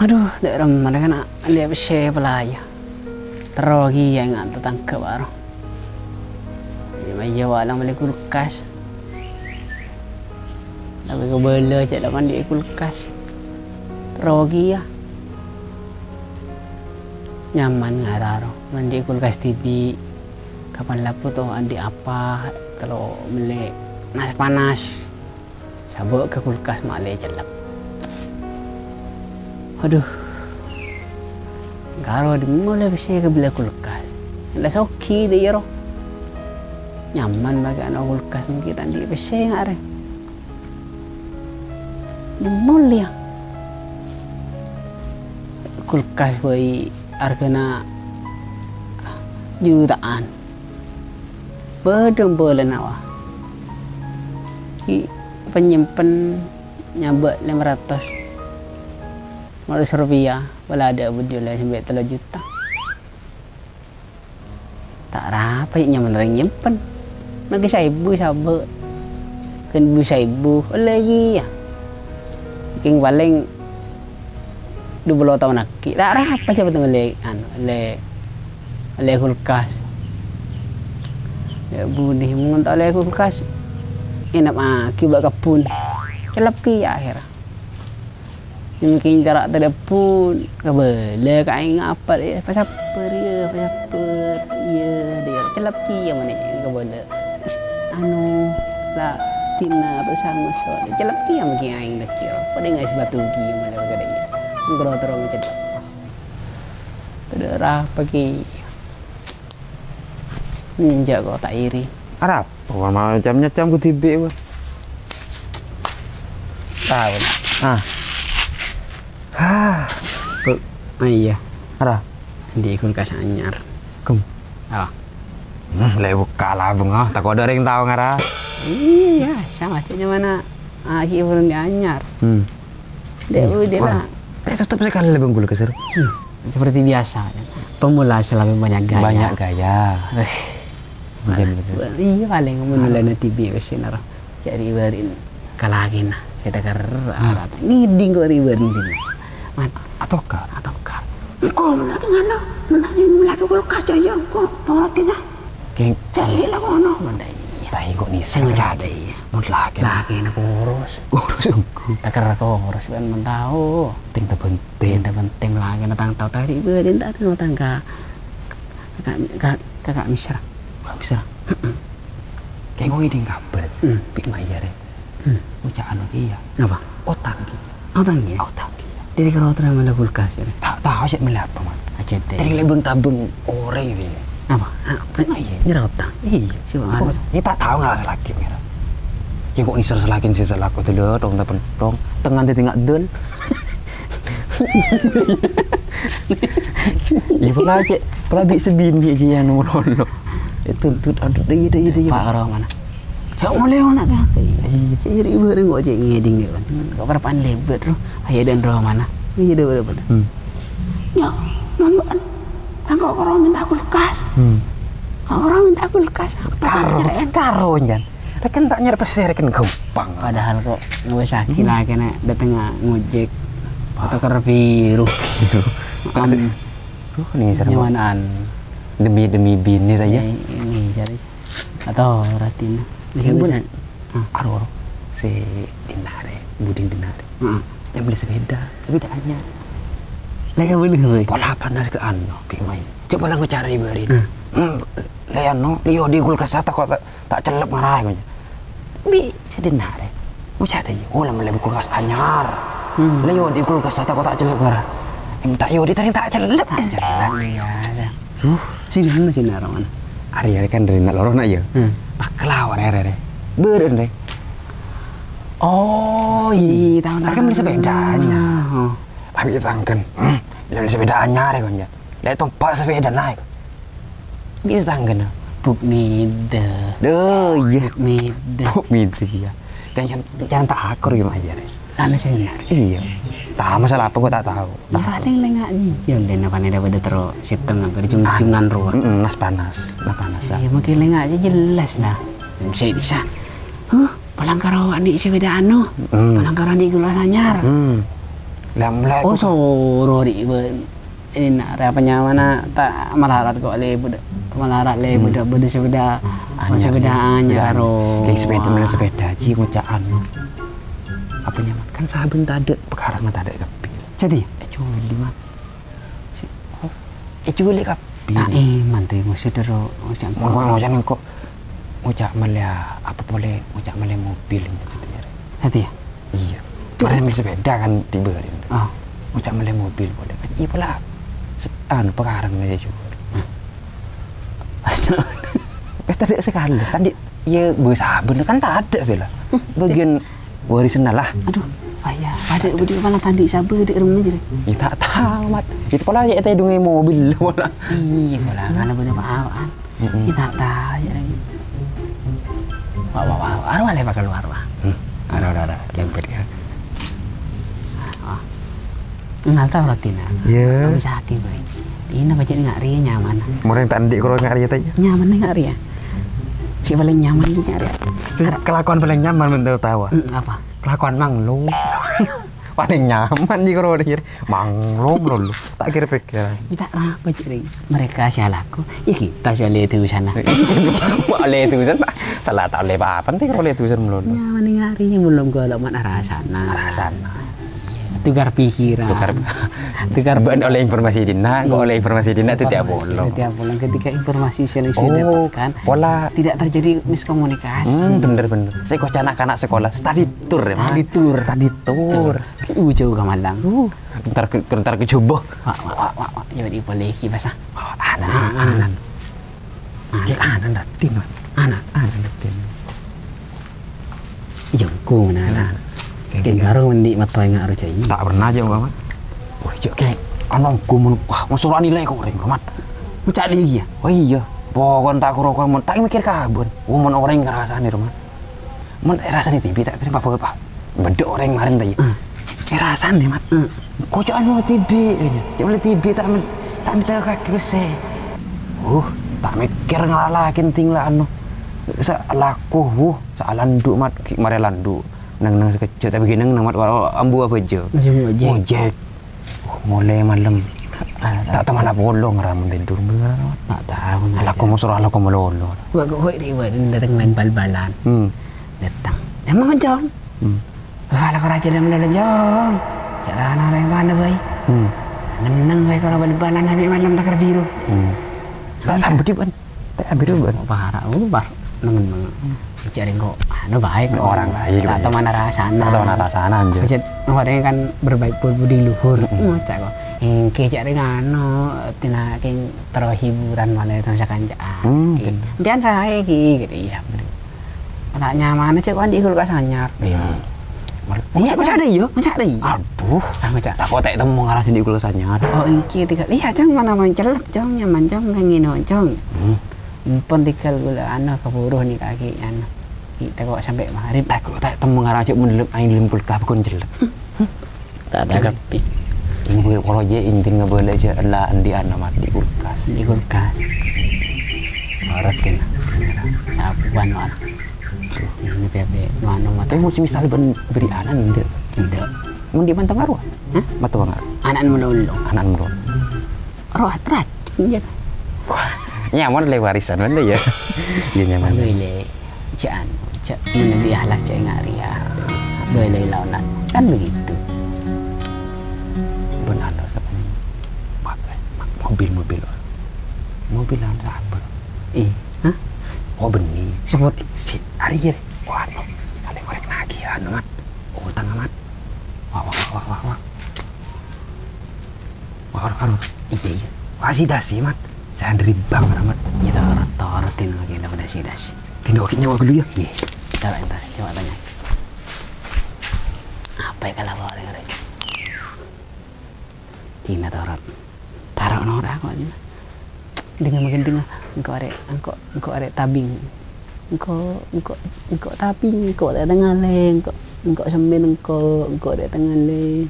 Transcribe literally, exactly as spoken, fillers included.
Adhu, dâ' remma kan andi' pèssè pèlaya. Terro kèya ènga' tatangghâ bâ'na. Iyâ, mayu wala mellè kulkas. Tapè kabâlâ jhâ' la andi' kulkas. Terro kèya. Nyaman ngara ro, andi' kulkas dhibi'. Kapan la bhuto andi' apa, terro mellè nas-panas. Sabâ' ka kulkas malè cellep. Adhu. Karo dimma la pèssè kabâlâ kulkas. La soghi dâ' iyâ ro. Nyaman makè ana' kulkas mangkèn ta' andi' pèssè nga' rè. Dimma la iyâ. Kulkas bhâi arghâna juta'an. Bâdâ bâlâna, wa. Ghi' panyèmpen nyabâ' lèma ratos, lèma ratos rupiah, bâlâ adâ' budiyâ la sampè' tello juta. Ta' arapa ghi' nyaman orèng nyèmpen. Mangkèn saèbu sabâ'. Kèng bu saèbu, ollè kèya. Kèng palèng dupolo taon aghi', ta' arapa jhâ' bhâdhân ollè, anu, ollè, ollè kulkas. Yâ, budhi mon ta' ollè kulkas, ènep aghi' bâ' kebbhun. Cellep kèya akhèrra. Yâ, mangkèn cara tadâ' pon, kabâlâ ka aèng apa, yâ, pasabbhâr, yâ, pasabbhâr. Iyâ, dâ' cellep kèya manè kabâlâ. Is-, anu, la, dina, apa, sama, so, cellep kèya mangkèn aèng lagi, ya. Padâ ngais batu kèya, mana, kadâ, ya. Nggro terro ngecellep. Padâ arapa kèya. Enjâ' kok ta' iri. Arapa, wa, ma-, nyam-nyam ku dhibi', wa. Tao, Nak. Ah. Hah. Bu, oh, iyâ. Ara. Andi' kulkas anyar. Kum. Oh. Hmm, la èbukka' labâng, ah. Tako' dâ' rèng tao ngara. Iyâ, sama aja nyamana. Ah, ki urun anyar. Hmm. Dek, iyâ. Udah lah. Wah. Eh, tetep sakalè labâng kulkas, Sir. Hmm. Seperti biasa, ya. Pemula selalu banyak gaya. Banyak gaya. Eh. Iyâ, palèng mon la na dhibi' wis sinar. Cè' ri-bâri'na ka lakèna, sè teker, ah, ngèdhing kok ri-bâri'na. Mat-, atokar. Atokar. Engko' mennang ngana, mennang lagi kulkas jâ' iyâ engko' porotina. Kèng. Cè' la kono, mon dâ' iyâ. Ta' engko' nèser. Sè ngajâdâ iyâ. Mon lakèna. Lakèna koros. Koros engko'. Teker koros bân mon tao. Ting ta penting. Ting ta penting lakèna tang tao ta' ri-bâri'na ta' tang ka, ka, ka, ka, ka Misra. Ka Misra. Heeh. Kèng engko' ngèdhing kabhâr. Hmm. Bi' Maya rè. Hmm. Oca'an kèya. Apa? Otang kèya. Otang kèya? Otang kèya. Dhâri karo terro mellè kulkas, ya? Ta' tao cè' mellè apa, Man. Aja deh. Dhâri lèbâng-tabâng orèng, ya. Apa? Ah, iyâ. Nyerah otang? Iyâ. Siapa? Oh, iyâ, ta' tao ngala' salaghi', Mir. Kèng engko' nèser salaghi' sè salako dulu, tong ta penthong. Tengnga dhâddhi nga'dhâl. Iyâ, pola cè', pola bi' sè binè' jiyâ anu lolo. Ètuntut, adhu, iyâ, iyâ, iyâ. Pak, roh mana? Cok, molè, ana, ta? Iyâ, cè' ri-bâri'na kok cè' ngèdhing, ya, kan? Kok parappa'na lèbât, roh. Ayo, dâ' roh mana? Iyâ, dâ' roh mana? Hmm. Ya, mon bâ'na. Engko' karo mènta kulkas. Hmm. Karo mènta kulkas. Apa karo, karo, Jan. Rèken ta' nyarè pèssè, rèken ghâmpang. Padahal kok ngabâsaghi lakèna dâteng ngojek. Wah. Atau karo biru. Biru. Am. Duh, ini serem. Nyamanaan. Demi, demi binè ta, ya? Ini, ini, jadi. Atau ratina. Bisa, bisa. Ah. Aro, aro. Si Dinare, Buding Dinare. Heeh. Yang beli sepeda, sepeda anyar. Lah, yang bener, Boy. Pola panas ke anu, Bi' Mai. Coba lah, aku cari bari. Hmm. Hmm, le anu, liyo di kulkas ta' kok ta', ta' cellep ngarai, kok. Bi' si Dinare. Mau cari, oh, lah, beli kulkas anyar. Hmm. Liyo di kulkas ta' kok ta' cellep ngarai. Yang tak yo, di tadi ta' cellep. Ta' cellep, iya, iya. Duh, sini, sini, sini, Roman. Ari, ari kan dâri na' lorona, ya. Hmm. Pas kelawan, re, re, re. Beren, re. Oh, iya, tahu, tahu. Kan beli sepedanya. Oh. Tapi tangken, hmm, beli sepedanya, re, konja. Lek tompak sepeda naik. Gitu tangken. Buk mida. Duh, iya. Buk mida. Buk mida, iya. Jangan, jangan tak akur, gimana aja, re. Sana sih benar. Iya. Tak masalah apa, gua tak tahu. Ya, paling lengak ji. Ya, udah, napa nih, daripada terus siteng, apa, di cung-, cungan, roh. Mm-mm, nas panas. Nas panas, ah. Ya, mungkin lengak aja jelas, nah. Bisa, bisa. Huh? Palang karo andi' sepeda anu. Mm. Palang karo andi' gula anyar. Mm. Lah, mulai Oh, aku soro ri' bâ-, ina, rè apa nyamana ta' malarat kok lè bâdâ, malarat lè Hmm. bâdâ, bâdâ sepeda, Anyar, sepeda ya. anyar, Sepeda anyar. ro. Kayak sepeda, mèlè sepeda, Ji, ngoca'an. Apa nyamana? Kan sabhân tadâ', pekarangan tadâ' kabbhi. Jadi? Eh, culi, Mat. Si-, oh, eh, culi kabbhi. Ta' èman tè, maksud ro, maksud Mongko ngoca' nengko, ngoca' mèlè apa polè, ngoca' mèlè mobil, gitu, ya. Hati ya? Iya. Tuh. Kemarin beli sepeda kan di Bari. Ah. Ngoca' mèlè mobil polè. Iya pola. Se-, anu, pekarangan aja juga. Wis tadi sekali. Kan di, iya, gue saben kan tadâ' sih lah. Bagian warisan lah. Aduh, ayah, ada budi malah tadi sabu di rumah jadi. Ya tak tahu, Mat. Itu pola ya tadi dungè mobil pola. Iya, pola, karena bener apa-apaan. Mm-mm. Kita tanya lagi. Wah, wah, wah, arwah lè bâkal keluar, wah. Hmm. Arwah, arwah, arwah. Lempet ya. Wah. Nggak tahu roti nah. Iya. Kami sakit, boy. Ini macam nggak ria nyaman. Murah tak endi kalau nggak ria tadi. Nyaman nih nggak ria. Si paling nyaman ini nggak ria. Si kelakuan paling nyaman menurut tawa. Hmm, apa? Kelakuan manglo. Paling nyaman di kalau dikir. Manglo melulu. Tak kira pikir. Kita apa, Cik Ring? Mereka sih laku, ya kita sih oleh itu sana. Oleh itu sana. Salah tahu oleh apa nanti kalau oleh itu sana melulu. Nyaman nih hari ini belum kalau mana rasana. Rasana. Iya, tukar pikiran. Tukar, tukar ban oleh informasi dina, kok oleh informasi dina itu tiap Informasi, bulan. Tiap bulan ketika informasi selalu sudah Oh, dapatkan, pola. Tidak terjadi miskomunikasi. Hmm, bener, bener. Saya kok anak-anak sekolah study tour ya, Mat? Study tour. Study tour. Ki ujau ka Malang. Uh. Entar ke, entar ke Jombang. Wah, wah, wah, wah, wah. Ya, di polisi, Mas, ah. Oh, anan, Ah, anan. Anan. Ki anan datin, Mat. Anan. Anan datin. Iya, ku mana anan. Oke, Ki oke. Garung mandi mata yang harus cai. Tak pernah aja, Mat. Wah, iya, Ki. Anu, ku mun, wah, mau suruh nilai kok orang, Mat. Mencak dia, iya. Oh, iya. Pokoknya tak kuro-kuro, Mat. Tak mikir kabun. Oh, mun orang ngerasani, Mat. Mon, eh, rasane T B, tak pernah apa-apa. Bedok orang kemarin tadi. Hmm. Eh, rasane, Mat. Hmm. Kocok anu T B, kayaknya. Cuma T B tak men-, tak minta kaki besar. Uh, tak mikir ngalala kenting lah anu. Sa laku, uh, sa landu, Mat. Ki mare landu. Neng-neng sekejap, tapi gini neng, Mat, wa-, wa-, ambu apa aja? Langsung ojek. Ojek. Wah, mulai malam. Ah, tak teman apa lo ngeramun tidur, bener, Mat. Tak tahu, Mat. Ala komo suruh, ala komo lolo. Wah, kok, kok ini, Mat, datang main bal-balan. Hmm. Datang. Emang, Jong? Hmm. Wah, lah, kok raja dalam dalam, Jong. Jalan orang yang mana, boy? Hmm. Ngeneng, boy, kalau bal-balan sampai malam takar biru. Hmm. Tak sambut, Ban. Tak sampai dulu, Ban. Parah, oh, bah, nemen, nemen. Cari kok, anu, baik. Orang baik, tak baik. Tahu mana rasana. Tak tahu mana rasana, anjir. Cek, orang kan berbaik pun budi luhur. Mm-mm. Oh, cak kok. Engke cari ngano, tina keng terus hiburan malah itu sakancaan. Hmm, Ki. Bener. Pian sae, Ki, gitu, iya, bener. Tak nyaman aja kok di kulkas anyar. Iya. Mal-, iya, Cak. Cak, ada, iya? Cak, ada, iya? Aduh. Ah, Cak. Tak kok tak temu ngarah sini kulkas anyar. Oh, engke tiga. Iya, Cang, mana main celek, Cang, nyaman, Cang, kan ngino, Cang. Hmm. Empon tinggal gula anu keburu nih kaki anu. Kita kok sampai maghrib. Tak kok tak temu ngarang cek mun lem ain lem kulkas bukan jelek. Tak ada kapi. Ini boleh kalau aja intin ngebela aja lah andi ana mati kulkas. Di kulkas. Orang kena. Sabuan orang. Ini bebe nuano mata. Tapi mesti misal ben beri anan ndak? Ndak. Mun di manteng arwah? Hah? Mata banget. Anak melulu. Anak melulu. Roh racun, ya. Nyaman le warisan, mana ya? Iya, nyaman. Boleh, jangan, cak, menebi ahlak cak ngari ya. Boleh lawan, kan begitu. Benar, loh, sama. Pak, eh, mobil, mobil. Mobil lawan apa? Eh, hah? Oh, benih. Sebut. Si, hari ya. Wah, no. Paling korek lagi, anu, Mat. Utang, Mat. Wah, wah, wah, wah, wah, wah. Wah, wah, wah. Iya, iya. Wah, si dasi, Mat. Saya dari bank, Mat. Iya, torot, torotin lagi, udah, udah, si dasi. Tindak oke nyawa dulu, ya. Iya. Coba, entar, coba tanya. Apa ya kalau boleh, Rek? Cina torot. Taruh norak kok, Cina. Dengar makin dengar, engko arek, engko, engko arek tabing. Engko, engko, engko tabing, engko arek tengah le, engko, engko semen, engko, engko arek tengah le.